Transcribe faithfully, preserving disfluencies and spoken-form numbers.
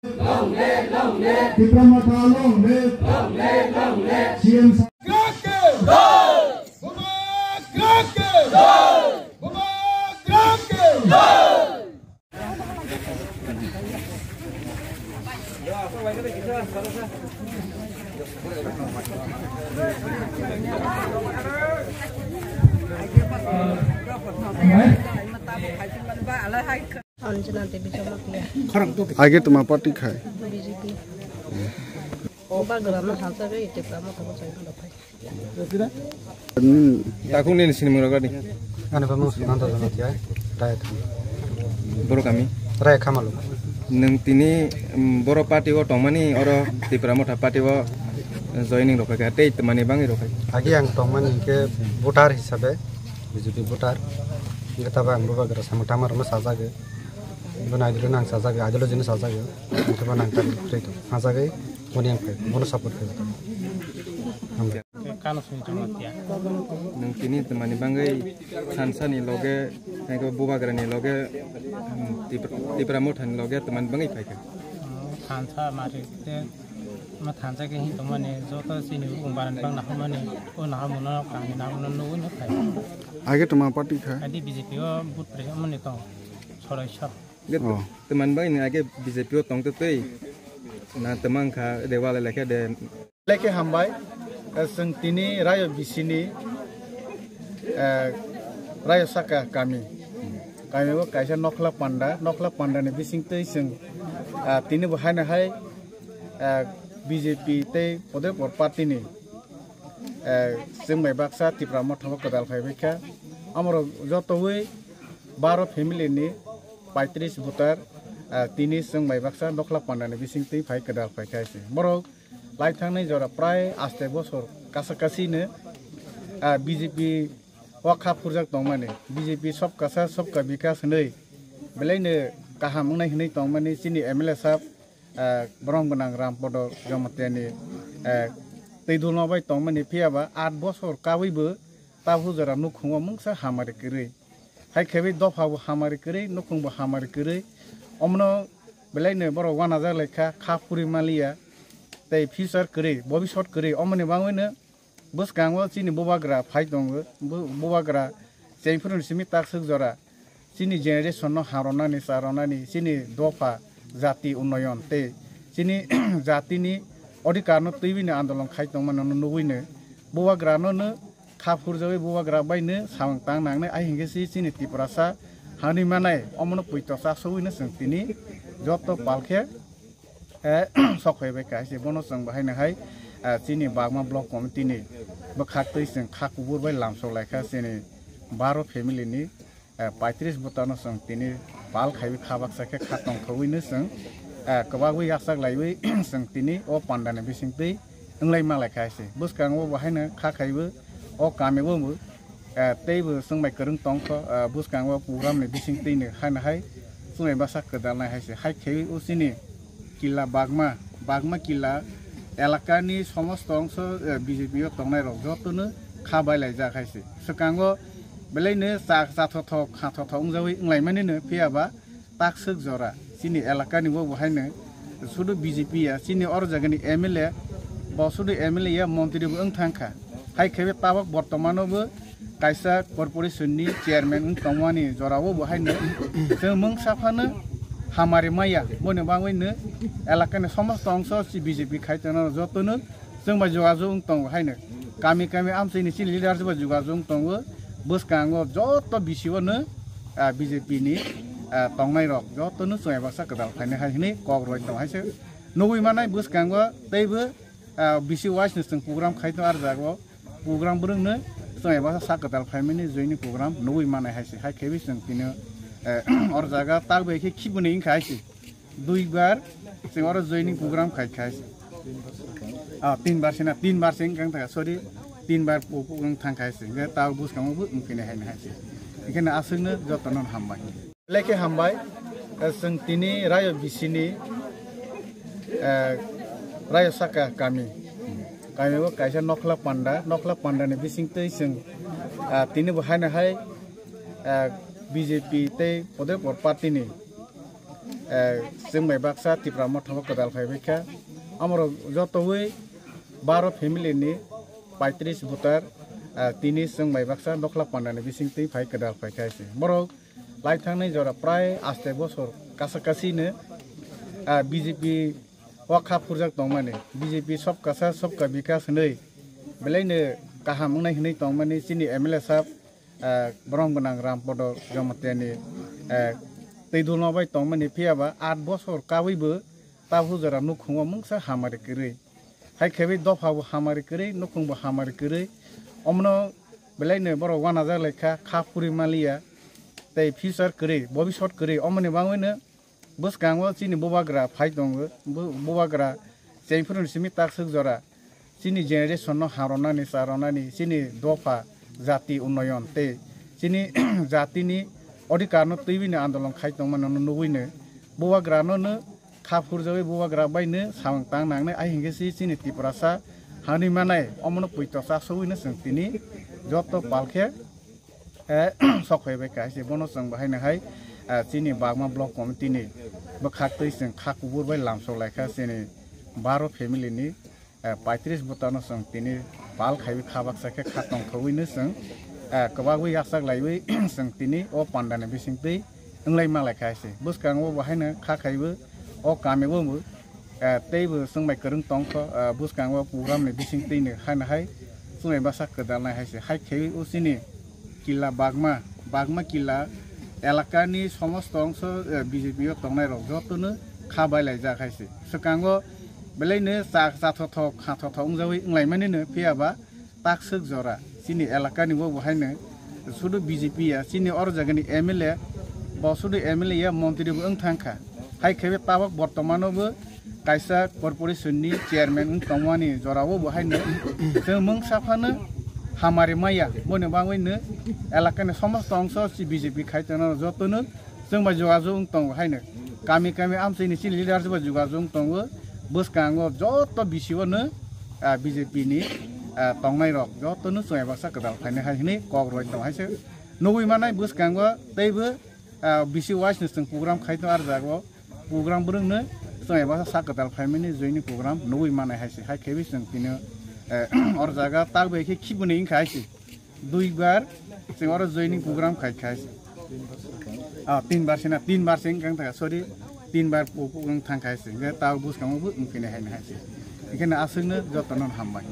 Long live, long live. Tipra Motha long live. Long live, long live. C M Sa- Kake! Buma Kake! Buma Kake! Anjana Devi Jamatia. Age tuma party khai? B J P. Bubagra no halta bai, Tipra Motha bo chai phano phai. Takung nini sinimung rok di. Ani bamung Sumanta Jamatia, Raya Kham. Boro kami? Raya Khamalu. Nwng tini, mm, boro party o tongmani, oro Tipra Motha party o joining rok kha, tei tmani bangwi rok kha? Agi ang tongmani hinkhe voter hisabe, B J P voter. Hinkhe tabo ang Bubagra samung tangma rokno sajagwi. Bono ideology no ang sajagwi, ideology no sajagwi. Hinkhe bono ang tabuk tei to sajagwi, bono yang phai, bono support khai. Kano sini chama tia. Nwng tini tmani bangwi thansa ni loge, tei Bubagra ni loge, mm, Tipra, Tipra Motha ni loge tmani bangwi phaikha? Thansa mari te, ma thansa ke hin tongmani joto chini bukung baran bang nahamani, o nahamuno kangni nahamuno nugwi no phai. Age tuma party kha? Adi B J P o vote pre amani tong, sorai sok. Ge Oh. Tmani bangwi nwng age B J P o tongtwi twi na tmang kha de wala lekhe de. Lekhe hambai, eh, chwng tini Rayo B C ni, eh, Rayo Saka kami. Kami o kaisa Nokhla Panda, Nokhla Panda ni bising twi chwng, ah, tini bo haino hai, eh, B J P tei Podepor party ni, eh, chwng bai baksa Tipra Motha o kwdal phai bai kha. Amoro jotowi baro family ni paitris voter, ah, tini chwng bai baksa Nokhla Panda ni bising twi phai kwdal phai kha se. Borok lai thangnai jora prai aste bosor kasa kasi no, ah, B J P o kha phurjak tongmani. B J P Sabka Saath Sabka Vikas hinwi belai no kaham wngnai hinwi tongmani chini M L A sab, ah, borom gwnang Rampodo Jamatia ni, ah, twi dulma bai tongmani phiya ba aat bosor kawi bo tabuk jora nukhungo mungsa hamari kwrwi. Hai khe bai dopha bo hamari kwrwi, nukhung bo hamari kwrwi. Omono belai no borok wanajak lai kha, kha phuri maliya, tei future kwrwi, bobisot kwrwi. Omoni bangwi no bwskango chini bubagra phai tongo, bu-, bubagra chengphuru ni simi tak swk jora chini generation no harwnani, charwnani, chini dopha jati unnoyon tei chini jatini odhikar no twiwi no andolon khai tongmani no nugwi no bubagra no no kha phurjawi bubagra bai no samung tang nangnai, ai hinkhe si chini Tiprasa hani manai omono puito chasogwi no chwng tini joto pal khe, eh, sok phai bai kaisa bono chwng bahai no hai, eh, chini Bagma Block Committee ni bwkhak twi chwng kha kubur bai lamsok lai kha chini baro family ni, eh, paitris bwtano chwng tini pal khaiwi kha baksa khe kha tongthogwi no chwng, eh, kwbagwi yachak laiwi chwng tini o panda ni bising twi wnglai malai kha se. Bwskango bo haino kha khaiwi o kami o bo, eh, tei bo chwng bai kwrwng tongkho, eh, bwskango program ni bising twi no haino hai chwng bai bwsa kwdal nai hai se. Hai khaiwi o chini killa Bagma, Bagma killa elakani somosto ongso, eh, B J P o tongnai rok jotono kha bai laijak hai se. Swkango belai no cha-, chathothok, khathothok wngjawi wnglaimani no, phiya ba tak swk jora chini elakani bo bo haino sudu B J P ya, chini oro jagani M L A, bo sudu M L A ya, montri bo wng thang kha. Hai khe be tabok bortomano bo kaisa corporation ni chairman wng tongmani jorao bo haino chwng mungsa phano hamari maya, boni bagwi no elakani somosto ongso si B J P khai tongnai jotono chwng bai jogajog wng tongo haino. Kami kami amchaini chini leader bai jogajog wng tongo. Bwskango joto B C O no, ah, B J P ni, ah, tongnai rok jotono chwng bai baksa kwtal phainai hai hwnwi kok rwui tongo hai se. Nugwi manai bwskango teibo, ah, B C wise no chwng program khai tongo ar jago. Program bwrwng no chwng bai baksa sak kwtal phaimani joining program nugwi manai hai se. Hai khe bai chwng tini, eh, or jaga tak bai khe khibini wngkha hai se. Dui bar chwng oro joining program khai khai se. Ah, tin bar se na, tin bar se wngkha, sorry. Tin bar pu-, pu-, wng thang khai se. Hingke tao bwskango bo wng phini hai hai se. Hingke no aswk no joto no hambai. Lekhe hambai, eh, chwng tini Rayo B C ni, eh, Rayo Saka kami. Kami o kaisa Nokhla Panda, Nokhla Panda ni bising twi chwng, ah, tini bo haino hai, ah, B J P tei Podepor party ni Eh, chwng bai baksa Tipra Motha o kwdal phaibaikha. Amorok jotowi baro family ni paitris voter, eh, tini chwng bai baksa Nokhla Panda ni bisingtwi phai kwdal phaikha se. Borok lai thangnai jora prai aste bosor kasa kasino, ah, B J P o kha phurjak tongmani. B J P sobka saath sobka bikas hinwi belaino kaham wngnai hinwi tongmani chini M L A sahab, ah, borom gwnang Rampodo Jamatia ni, ah, twi dulma bai tongmani, phiya ba aat bosor kabwi bo tabuk jora nukhungo mungsa hamari kwrwi. Hai khe bai dopha bo hamari kwrwi, nukhung bo hamari kwrwi. Omono belaino borok wanajak lai kha, kha phuri maliya, tei future kwrwi, bobisot kwrwi. Omoni bagwino bwskango chini bubagra phai tongo, bu-, bubagra chengphuru ni simi takswk jora chini generation no harwnani, charwnani, chini dopha jati unnoyon tei chini jatini odhikar no twiwi no andolon khai tongmani no nugwi no bubagra no no kha phurjawi bubagra bai no samung tang nangnai, ai hinkhe si chini Tiprasa hani manai omono puito chasogwi no chwng tini joto palkhe, eh, sok phaibai kha se. Bono chwng bahai no hai, eh, chini Bagma Block Committee ni bwkhak twi chwng kha kubur bai lamsok lai kha chini baro family ni, eh, paitris bwtano chwng tini pal khaiwi kha baksa khe kha tongthogwi no chwng, eh, kwbagwi yachak laiwi chwng tini o panda ni bisingtwi wnglai ma lai kha se. Bwskango bo haino kha khaiwi o kami o bo, eh, tei bo chwng bai kwrwng tongkho, eh, bwskango program ni bisingtwi no haino hai chwng bai bwsa kwdal nai hai se. Hai khe o chini killa Bagma, Bagma killa elaka ni somosto ongso, eh, B J P o tongnai rok joto no kha bai lai jak hai se. Swkango belai no cha, cha thothok, kha thothok wngjawi wnglaimani no, phiya ba takswk jora chini elaka ni bo bo haino sudu B J P ya, chini oro jaga ni M L A, bo sudu M L A ya, montri bo wng thang kha. Hai khe tabok bortomano bo kaisa corporation ni chairman wng tongmani jora o bo haino chwng mungsa phano hamari maya, boni bagwi no elaka ni somosto ongso si B J P khai tongno joto no chwng bai jogajog wng tongo haino. Kami kami amchai ni chini leader bai jogajog wng tongo. Bwskango joto B C O no, ah, B J P ni, ah, tongnai rok joto no chwng bai baksa kwdal phainai hai hinwi kok roi tong hai se. Nugwi manai bwskango teibo, ah, B C O wise no chwng program khai tong ar jago. Program bwrwng no chwng bai baksa sak kwdal phaimani joini program nugwi manai hai se. Hai khe bai chwng tini, eh, or jaga tak bai khe khibuni wngkha hai se. Duibar, chwng oro joining program khai khai. Ah, tinbar sina, tinbar sing kang thaka, sorry, tinbar pu-, pu-, kang thang khai sing. Ge tao bus kamo bu, mungkin hai hai sing. Ikan asung ne, joto non hambai.